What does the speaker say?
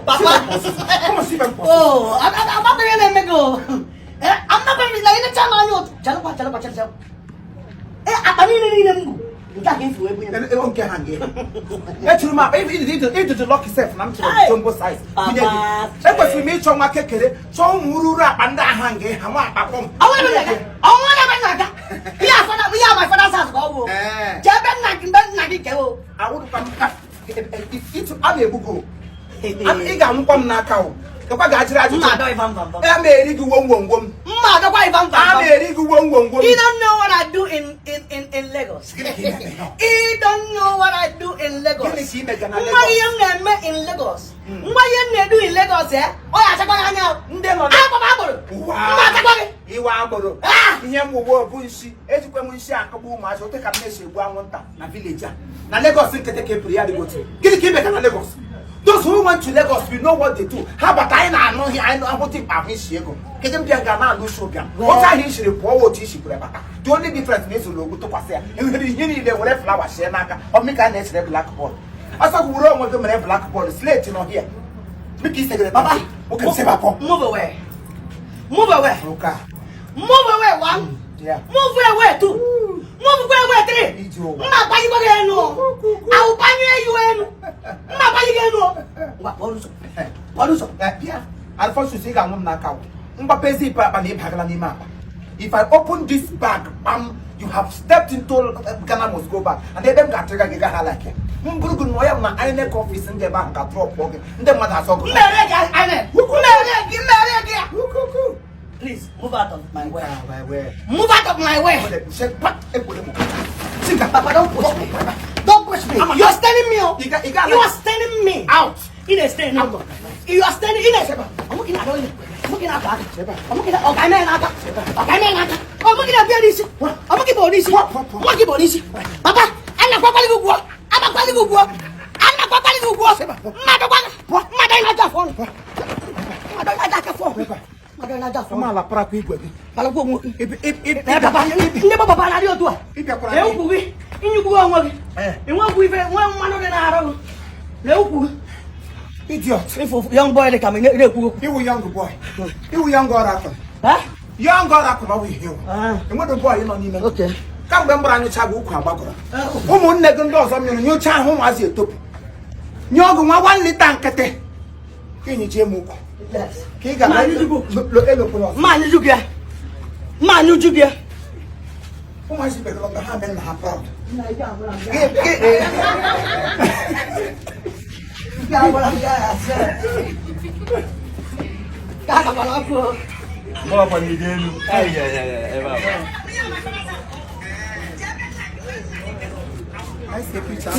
Papa. Oh, amakwa ihe na-eme gị o. Amakwa ihe na ihe cha n'anya otu. Chalụkwa, chalụkwa, chalụkwa. Ee, akpa niile niile m bu. Nke a ka efu ebu ya. Nke ha nke. Echuru m akpa ịdịdị lucky sef na m chọrọ jumbo size. Ekwesịrị m ịchọ nwa kekere chọọ ụmụ ururu akpa ndị agha nga ha nwa akpa kpọm. Ọnwa ebe ọnwa ebe na-aga. Ihe afọda ihe my father's house ka ọ bụ. Jee ebe nna gị mgbe nna gị kewo. Awụrụkwa m a na-egbu gị. Ị ga-anwụkwa m n'aka o. Gekwa ga-ajịrị ajụjụ. A na-eri gị wom wom wom. Mma adọkwa ịba mba. A na-eri gị wom wom wom. You don't know what I do in Lagos. You don't know what I do in Lagos. Gịnị ka ị mega na Lagos? Nwa ihe m na-eme in Lagos. Nwa ihe m na-edu in Lagos eh. Ọ ya achakwa gị anya. Ndị nọ na agbara agboro. Mma achakwa gị. Iwe agboro. Ihe m wuwe bụ nshi. Ejikwa m nshi akọgbu ụmụazị ote ka m na-esi egbu anwụnta na village a. Na Lagos nkịtị ka epụrụ ya dịgote. Gịnị ka ị mega na Lagos? Those who went to Lagos, we know what they do. Ha bata anyị na-anụ ihe anyị ahụta ikpe ahụ isi ego. Kedu mbịa ga na-anụ isi ụbịam? Otu ahụ isiri pụọ otu isi kwere bata. The only difference na ezoro ogwu tụkwasị ya. Enwere ihe niile were flower sie n'aka. Ọ mịka a na-esere blackboard. Ọsọ gị were onwe gị mere blackboard slate nọ here. Mịka isegere Papa, nwoke m sebe akpọ. Move away. Move away. Ụka. Move away one. Yeah. Move away two. Move away three. Ije ụwa. Mma agbanyekwa gị enu. Awụbanye you enu. Mma agbanye gị enu. Ngwa pụọ n'ụzọ. Pụọ n'ụzọ. Bịa. Alphonsus, ị ga-anwụ m n'aka. Mgbape zip akpa na ịbagala n'ime akpa. If I open this bag, bam, you have stepped into Ghana must go back. And ebe m ga-atụga gị gaha like m bụrụ gị nọ ya na INEC office ndị ebe ahụ ka drop gị ndị mmadụ azọ gị. Mmere gị INEC. Mmere gị, mmere gị. Please move out of my way. Move out of my way. Papa, don't push me. Don't push me. You are standing me. You are standing me. Out. In a stand. Out. You are standing in a I'm looking at you. I'm looking at you. I'm looking at okay man aka. Okay man aka. I'm looking at this. I'm looking for this. I'm looking for this. Papa, I'm not going to go. I'm not going to go. I'm not going to go. Mother, mother, Amaala parakwa igwe gị. Ndị papa na-adị otu a. Lee ukwu gị, inyukwu onwe gị. Enwekwu ife, nwee mmanụ dị n'arụ gị. Lee ukwu gị. Idiot. Ifo young boy dị ka m na-ekwu okwu. Iwu young boy. Iwu young oracle. Young oracle ọ bụ ihe iwu. Enweghị boy nọ n'ime. Kamgbe m gbara anyụcha gị ukwu agbagọrọ. Ụmụnne gị ndị ọzọ mmiri nyụcha ahụ ụmụazị etopụ. Nye ọgụ nwa 1 lita nkịtị. Ka enyi m ukwu. Ka ị gara Ma anyụju gị. Ma anyụju gị. Ụmụazị ibe gị lọta ha mee nna ha proud.